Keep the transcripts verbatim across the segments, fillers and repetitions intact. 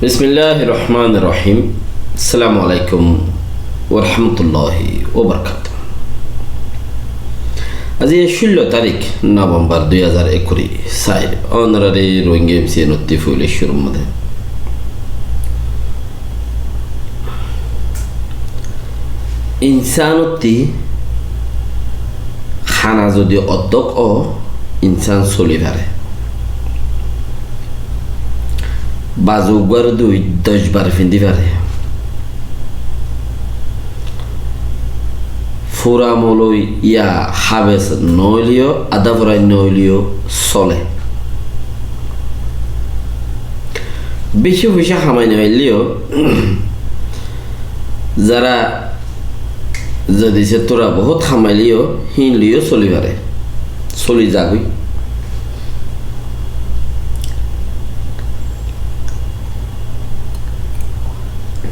Bismilláhir rohmánir rohím. Assalamu aláikum wa rahmatulláhi wa barakátuhu. Aijja cúllo tarík Novembar dui házar ekkuri sair. Ónorare Rohingya M C N ottí foila cúrur modé. Insán ottí hána zodi ottók ó, insán soli fare. Bazu uggwá dui doc bar findi fare. Fura moloi ya háfes noóileyó, adá furai noóileyó sole. Beci foicá hamai nofailleyó, zara zodi se tura bohút hamaileyó, híin loiyó soli fare, soli zagói.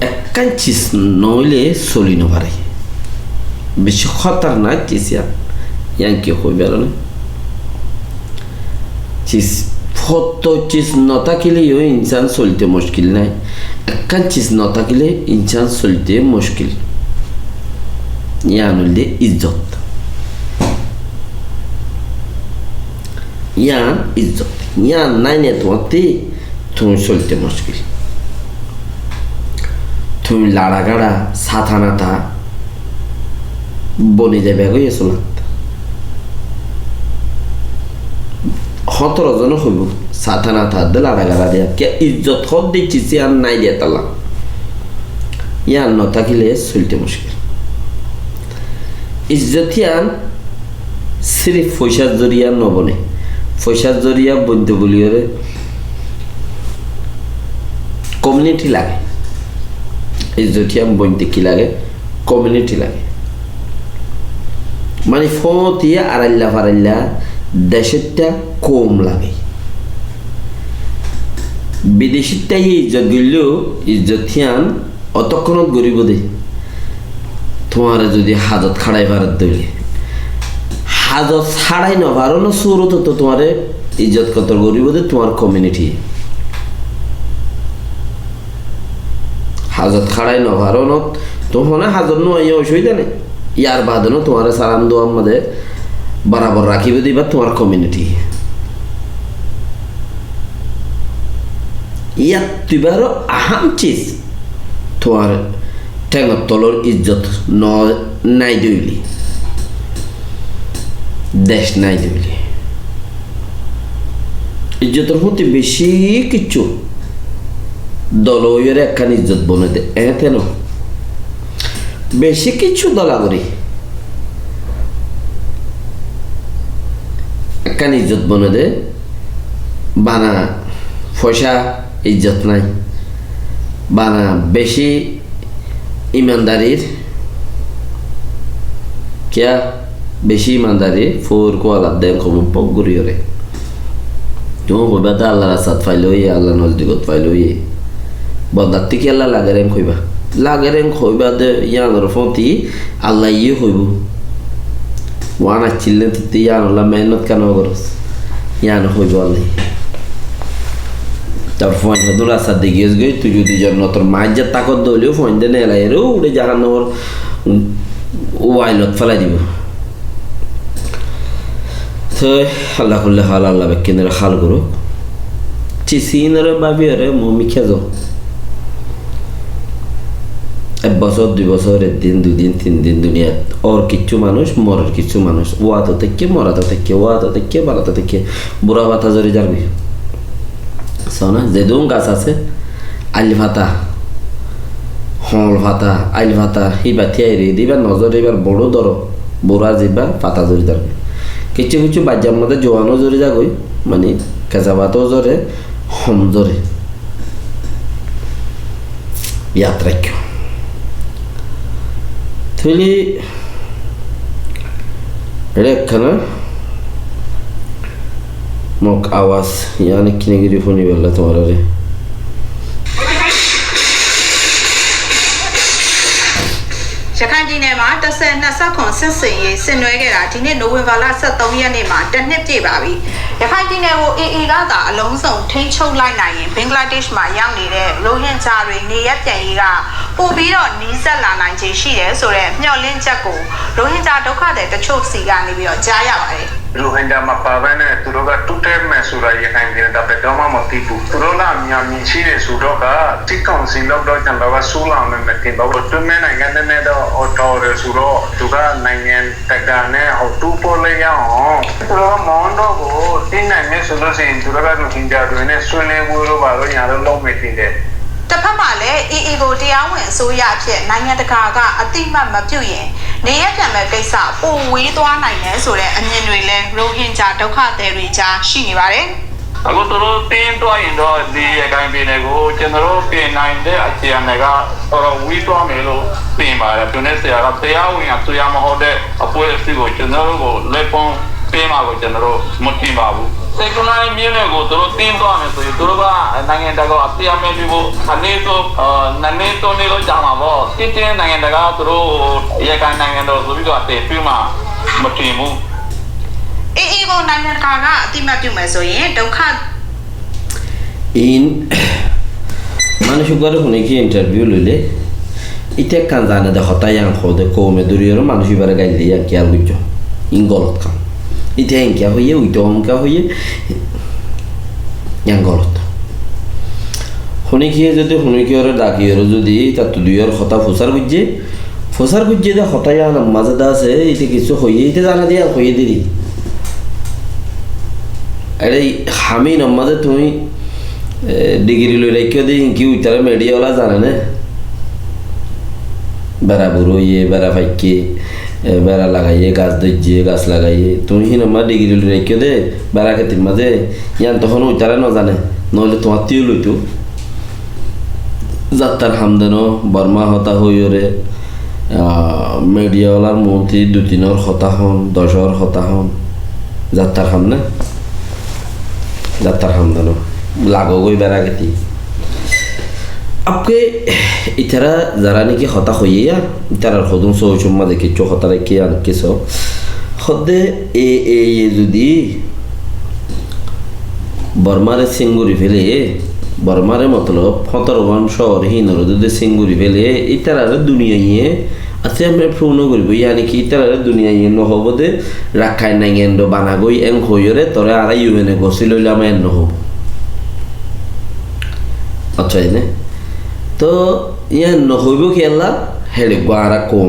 Ekkán sis noóile soli nofare. Beci hótarnak sis yián. Yián ki hoibar né? Sis, fotto sis notákile yó insán solite muckil nái. Ekkán sis notákile insán solite muckil. Yián óilde izzot. Yián izzot. Yián nái né tuáñttí, tuñí solite muckil. Tuñí laça gaça, sata nata boni zaiba goi esolat. Hótoro zone hoibo, sata nata de laça gaça de, kiyá izzot hoódde sis yián nái de tala. Yián notákile solite muckil. Izzot yián sirif foicár zoriya nobone. Foicár zoriya bonto buliyóre komiuniti lage. Izzot yián bonto ki lage? Komiuniti lage. Mani fóñti arailla farailla decótta koum lage. Bidecótta izzot goilleyó izzot yián otókkonot goríbo de. Tuáñre zodi hazot háçai faredde óile, hazot háçai nofarónor surotot tuáñre izzot kotor goríbo de tuáñr komiuniti. Hazot háçai nofarónot, tuáñr hazot no aiyó osubida nái. Yar bade no tuáñre salam duwar modé borabor rakíbo de ibá tuáñr komiuniti. Yáttu ibáro aham sis, tuáñr théngor tolor izzot no, nái de óile, dec nái de óile. Izzotor fóti beci kessú dola óiyore ekkán izzot bone de, eéñte no. Beci kessú dola gorí ekkán izzot bone de, bana foicá izzot nái, bana beci imandarir, kiyá beci imandarir, fór kualat de eén hoibo bok gorí óre. Tuñí hoibá de Allar rastat failé óiye, Allar nozdigot failé óiye. Boddattí kiyólla lager eén hoibá. Lager eén hoibá de yíanor fóti Allaye hoibó. Uán accíl né tuttí yíanolla meénnot kiyá no goros. Yían hoibó Allaye. Tor fuain hodún rasta de giyós goi, tui zodi zonnotor maijjat tákos de óileyó fuain de nelaiyóre uçé jahannamor wailot félai dibó. Toi Alla kulli hál, Alla bekkúnore hál gorouk. Sis iínoré báfiyóre mui mikká zoó. Ek bosór, dui bosór, ek din, dui din, tin din duniyat ór kissú manúic, morer kissú manúic. Uáto táikke, morato táikke, uáto táikke, barato táikke. Bura fata zori zargói. Sóo na, zedún gas asé, ail fata, hoñl fata, ail fata, híba tíairi de, híba no zore, híbar boçó doro, bura zibá fata zori zargói. Kissú kissú baijjar modé zuan ó zori zargói, mani kesa fata ó zore, hom zore. Yad raikkó. Tóile eçé ekkána mok awas yián ekkána gorí fúni bella tuáñrare. ရခိုင်ပြည်နယ်မှာ တစ်ဆယ်နှစ်ဆယ့်ခုနှစ် စစ်ဆင်ရေး ဆင်နွှဲခဲ့တာ ဒီနှစ် နိုဝင်ဘာလ ဆယ့်သုံးရက်နေ့မှာ တစ်နှစ်ပြည့်ပါပြီ။ ရခိုင်ပြည်နယ်ကို အေအေကသာ အလုံးစုံထိန်းချုပ်လိုက်နိုင်ရင် ဘင်္ဂလားဒေ့ရှ်မှာရောက်နေတဲ့ ရိုဟင်ဂျာတွေ နေရပ်ပြန်ရေးက ပိုပြီးတော့နီးစပ်လာနိုင်ခြေရှိတယ်ဆိုတဲ့ မျှော်လင့်ချက်ကို ရိုဟင်ဂျာဒုက္ခသည်တချို့ဆီကနေပြီးတော့ ကြားရပါတယ်။ ရိုဟင်ဂျာမပါဘဲနဲ့ သူတို့က တိုးတက်မယ်ဆိုတာ ရခိုင်ပြည်နယ်က ဘယ်တော့မှ မသိဘူး။ သူတို့က အများကြီးရှိတယ်ဆိုတော့က စစ်ကောင်စီလောက်တော့ ကျွန်တော်က สู้လာမယ် မထင်ပါဘူး။ သူ့မျက်နှာက နည်းနည်းတော့ တော်တယ်ဆိုတော့ သူက နိုင်ငံတကာနဲ့ ဟို တိုးဖို့လည်းရအောင် သူတို့က မောင်းတော့ကို သိနိုင်မယ်ဆိုလို့ရှိရင် သူတို့က ရိုဟင်ဂျာတွေနဲ့ ဆွေးနွေးဖို့တို့ ဘာတို့ ညာတို့ လုပ်မယ်ထင်တယ်။ တစ်ဖက်မှာလည်း အေအေကို တရားဝင်အစိုးရအဖြစ် နိုင်ငံတကာက အသိအမှတ်မပြုရင် နေရပ်ပြန်မယ့်ကိစ္စ ပိုဝေးသွားနိုင်တယ်ဆိုတဲ့ အမြင်တွေလည်း ရိုဟင်ဂျာဒုက္ခသည်တွေကြား ရှိနေပါတယ်။ အခုသူတို့သိမ်းသွားရင်တော့ ဒီရခိုင်ပြည်နယ်ကို ကျွန်တော်တို့ ပြန်နိုင်တဲ့ အခြေအနေက တော်တော်ဝေးသွားမယ်လို့ ထင်ပါတယ်။ သူနဲ့ဆရာက တရားဝင်အစိုးရမဟုတ်တဲ့ အဖွဲ့အစည်းကို ကျွန်တော်တို့ကို လက်ဖုံးပေးမှာကို ကျွန်တော်တို့ မထင်ပါဘူး။ စစ်ကိုင်းတိုင်းမြို့နယ်ကို သူတို့သိမ်းသွားမယ်ဆိုရင် သူတို့က နိုင်ငံတကာကို အသိအမှတ်ပြုဖို့ အနည်းဆုံး အာ နှစ်နှစ်သုံးနှစ်လောက် ကြာမှာပေါ့။ ချက်ချင်း နိုင်ငံတကာက သူတို့ကို ရခိုင်နိုင်ငံတော်ဆိုပြီးတော့ အသိအမှတ်ပြုမှာ မထင်ဘူး။ အေအေကို နိုင်ငံတကာက အသိအမှတ်ပြုမယ်ဆိုရင် ဒုက္ခ In manúic uggwáre hone ki interview loile, íte ekkán zane de hotá yián hoó de, koume dóri ore manúic ibáre gail de yián kiyál goijjó. In golot ham. Íte enkiyá hoiyé, uite onkiyá hoiyé, yián golot. Hone ki zodi hone ki ore daki ore zodi ítattú dui or hotá fusár goijjé, fusár goijjé de hotá yián or mazé de asé, íte kissú hoiyé, íte zane de yián hoiyé de. Ere ham in or mazé tuñí, e, digiri loi raikkó de, inki uitará media ola zane né? Bera buro óiye, bera faikké, e, bera lagaiyé, gas dóijje, gas lagaiyé. Tuñí hin or mazé digiri loi raikkó de, bera ketir mazé, yián tohón uitará no zane, noóile tuáñttú loitó. Zattar ham de no, Bormá hotá hoiyóre, ah, media olar muúntu dui tin or hotá hon, doc or hotá hon. Zattar ham né? Zattar ham de no. Lagó goi bera keti. Abke itará zará niki hotá hoiyé ya, itarar hodún sóocor mazé kessú hotá raikké, yián kessú. Hodde e, e, e zodi Bormáre sín gorí féle, Bormáre motolob hótoro gán cóor híinore zodi sín gorí féle, ítarare duniyaiye asé amre prove no goríbo, yáni ki ítarare duniyaiye no hoóbo de Rakkain Nagaland bana goi en hoiyóre tore añára U N e gosí loilam en no hoóbo. Accá, ene? Toh, yián no hoibo kiyólla, héçe uggwá añára koum